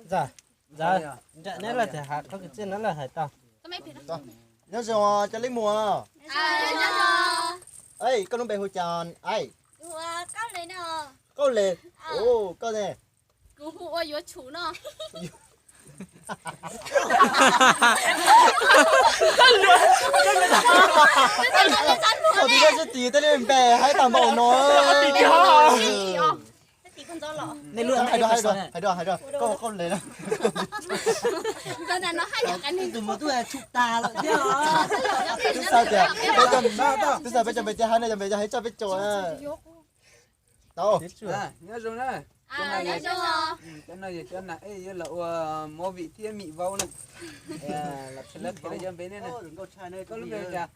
Ntxawm, ntxawm, neb lawm tias hais qhov kwv txhiaj no lawm hais tau. Nyob zoo cov leej muam. Koj lub npe hu cas? Qauj Les. Koj ne? Thaum twg koj tsis tim tej li npe hais tag npaum no. Hais dua, hais dua, hais dua, koj, koj Qauj Les na. Tus mus tub tshum tag lawm thiab. Twb xav tias, twb xav peb cov npe ces hais no cov npe ces hais tso peb caug. Tau. Nyob zoo na. Cov no yog cov nam ej yuav los ua movie thiab meet vauv na. Los qhia lawv qhia lawv cov npe ne. Koj lub npe cas?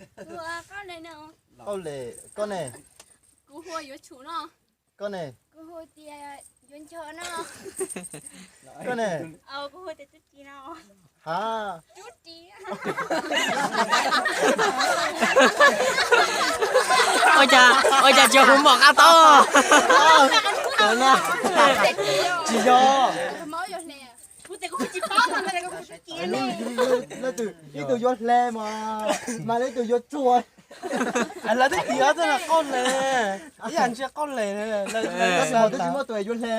Qauj Les. Koj ne? Koj ne? Koj ne? Ha. Ua cas, ua cas tsis hu mom qab tob? Tsis yog. Leej twg ib tug yuav Hle mas, mas leej twg yuav Tsua. Lawv twb tias Qauj Les, ib yam ntsia Qauj Les. Tab sis twb tsis muaj tus yuav Hle.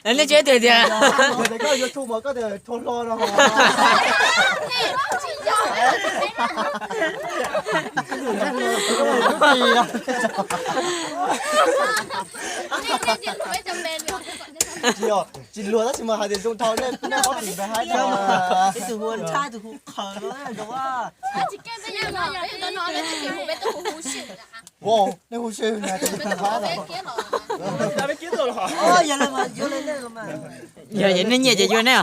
Nej tsis tias tias koj yuav Tsua mas koj tias Tsua hlo no. Tsis luag tab sis mas hais tias zoo dhau nej, nej ob tim npe haib dhau. Ib tug hu Ntshab, ib tug hu Qhaws no. Wow, nej hu si na. Yog nej nyiam ces yuav nej.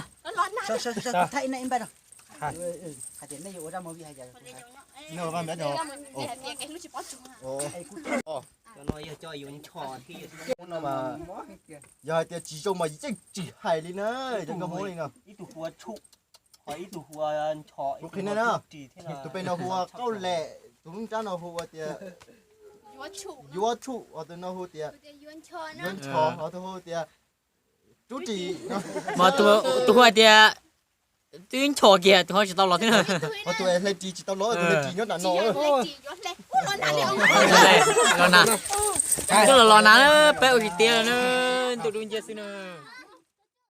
Yog hais tias tsis zoo mas yeej tsis hais li na, cov nkauj Hmoob li no. Kuv qhia nej na, tus pem no hu ua Qauj Les, tus nrab no hu ua tias Yuav Tshum, ho tus no hu tias Yuav Nchos, ho tus hu tias Rub Ris. Mas tus hu hais tias twb nchos kiag tus ho tsis tau los thiab na. Ho tus Hle Ris tsis tau los, tus Hle Ris nyob nram no. Los na, twb los los na, peb ua tsis tiav na, ntu dub nciab xwb na.